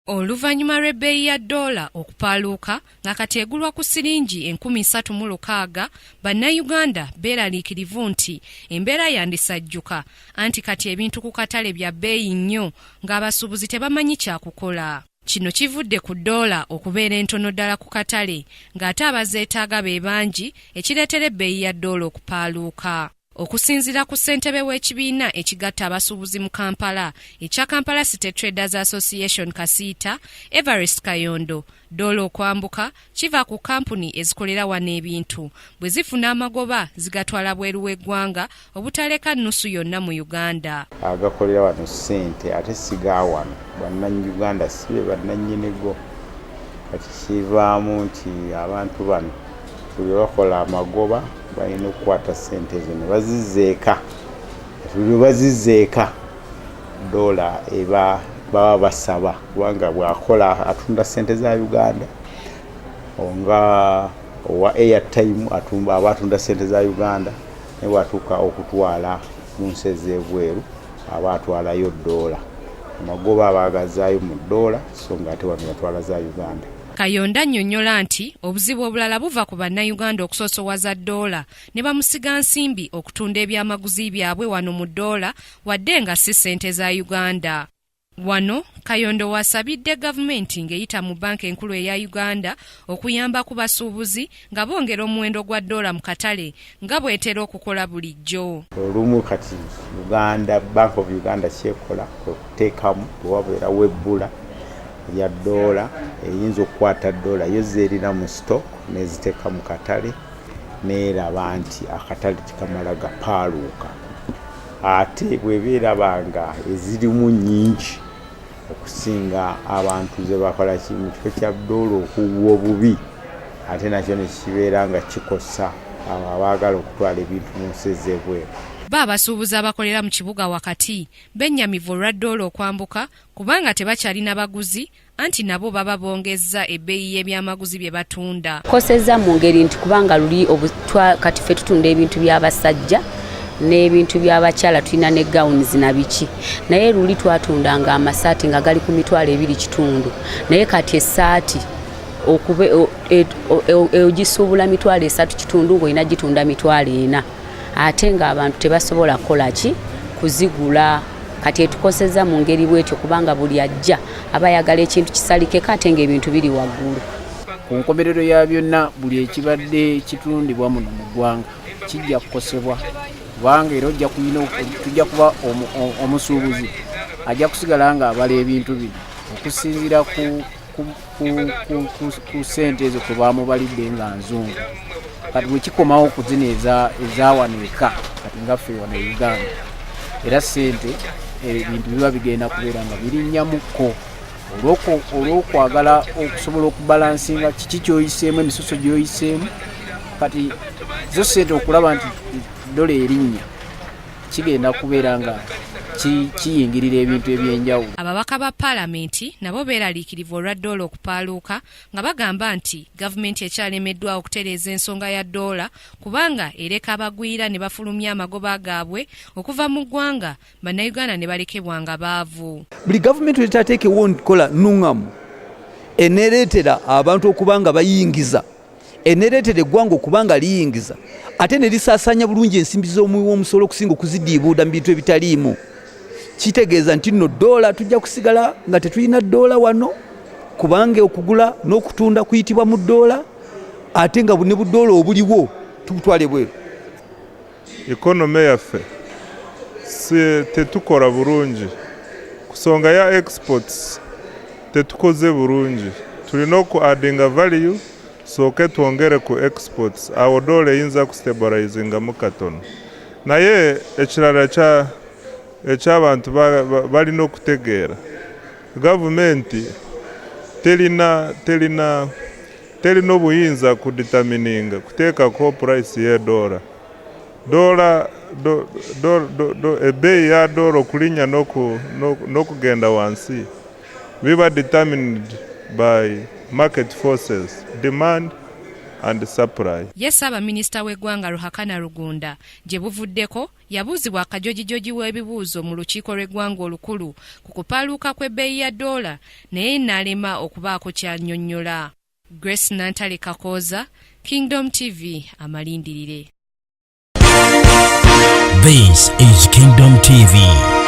Oluvannyuma lw'ebbeeyi ya ddoola okupaaluuka nga kati egulwa ku siringi 3600, Bannayuganda beeraliikirivu nti embeera yandisajjuka anti kati ebintu ku katale bya bbeeyi nnyo ng'abasuubuzi tebamanyi kyakukola. Kino kivudde ku ddoola okubeera entono ddala ku katale ng'ate abazeetaaga be bangi ekireetera ebbeeyi ya ddoola okupaaluuka. Okusinziira ku ssentebe w'ekibiina ekigatta abasuubuzi mu Kampala ekya Kampala City Traders Association Kasiita, Evarist Kayondo, ddoola okwambuka kiva ku kkampuni ezikolera wano ebintu bwe zifuna amagoba zigatwala bweru w'eggwanga obutaleka nnusu yonna mu Uganda. Agakolera wano ssente ate si ga wano, Bannayuganda si be bannannyinigo. Kati kivaamu nti abantu bano buli lwe bakola amagoba balina okukwata ssente ezo ne bazizza eka. Kati buli lwe bazizza eka doola eba baba basaba kubanga bw'akola atunda ssente za Uganda nga owa airtime aba atunda ssente za Uganda naye bw'atuuka okutwala mu nsi ez'ebweru aba atwalayo ddoola. Amagoba aba agazzaayo mu ddoola so ng'ate wano yatwala za Uganda. Kayondo annyonnyola nti obuzibu obulala buva ku Bannayuganda okusoosowaza ddoola ne bamusigansimbi okutunda ebyamaguzi byabwe wano mu ddoola wadde nga si ssente za Uganda. Wano Kayondo w'asabidde gavumenti ng'eyita mu bbanka enkulu eya Uganda okuyamba ku basuubuzi nga bongera omuwendo gwa ddoola mu katale nga bw'etera okukola bulijjo. Olumu kati Uganda Bank of Uganda kyekola kwe kuteekamu bwe wabeerawo ebbula lya ddoola eyinza okukwata ddoola yo z'erina mu stock n'eziteeka mu katale n'eraba nti akatale tekamala gapaaluuka. Ate bw'eba eraba nga ezirimu nnyingi okusinga abantu ze bakola ki mu kifo kya ddoola okugwa obubi ate nakyo ne kibeera nga kikosa abo abaagala okutwala ebintu mu nsi ez'ebweru. Bo abasuubuzi abakolera mu kibuga wakati bennyamivu olwa ddoola okwambuka kubanga tebakyalina baguzi anti nabo baba bongezza ebbeeyi y'ebyamaguzi bye batunda. Kosezza mu ngeri nti kubanga luli kati ffe tutunda ebintu by'abasajja n'ebintu by'abakyala, tulina ne gowns na biki, naye luli twatundanga amasaati nga gali ku 25,000, naye kati essaati ogisuubula 3,500 ng'olina gitunda 40,000, ate ng'abantu tebasobola kukola ki kuzigula. Kati etukosezza mu ngeri bwetyo kubanga buli ajja aba ayagala ekintu kisalikeko ate ng'ebintu biri waggulu. Ku nkomerero ya byonna buli ekibadde kitundibwa muno mu ggwanga kijja kukosebwa kubanga era ojja kuyina tujja kuba omusuubuzi ajja kusigala ng'abala ebintu bino okusinziira ku ssente ezo kwe bamubalidde nga nzungu. Kati bwe kikomawo ku zino eza wano eka kati nga ffe wano e Uganda era ssente ebintu biba bigenda kubeera nga birinnyamuko olw'okwagala okusobola okubalansinga kiki ky'oyiseemu emisoso gy'oyiseemu. Kati zo ssente okulaba nti dola erinnya kigenda kubeera nga kiyingirira ebintu ebyenjawulo. Ababaka ba paalamenti nabo beeraliikirivu olwa ddoola okupaaluuka nga bagamba nti gavumenti ekyalemeddwa okutereeza ensonga ya ddoola kubanga ereka abagwira ne bafulumya amagoba gaabwe okuva mu ggwanga Bannayuganda ne balekebwa nga baavu. Buli gavumenti lwetaateekewo nkola nnung'amu eneereetera abantu okuba nga bayingiza, eneereetera eggwanga okuba nga liyingiza ate ne lisaasaanya bulungi ensimbi z'omuwi w'omusolo okusinga okuzidiibuuda mu bintu ebitaliimu, kitegeeza nti nno ddoola tujja kusigala nga tetulina ddoola wano kubanga okugula n'okutunda kuyitibwa mu ddoola ate nga ne buddoola obuliwo tubutwala ebweru. Economy yaffe si tetukola bulungi kusonga ya exports, tetukoze bulungi. Tulina oku addinga value sooke twongere ku exports, awo dola eyinza kustabilizingamu katono. Naye ekirala ekyabantu balina okutegeera, gavumenti terina terina terina obuyinza kudetermininga kuteekako price y'edola. Dola do, do, do, do, ebbeeyi ya dola okulinnya n'okugenda wansi biba determined by market forces, demand and supply. Ye Ssaabaminisita w'eggwanga Ruhakana Rugunda gye buvuddeko yabuuzibwa akajojijoji w'ebibuuzo mu lukiiko lw'eggwanga olukulu ku kupaaluuka kw'ebbeeyi ya ddoola naye n'alema okubaako ky'annyonnyola. Grace Nantale Kakooza, Kingdom TV, amalindirire. This is Kingdom TV.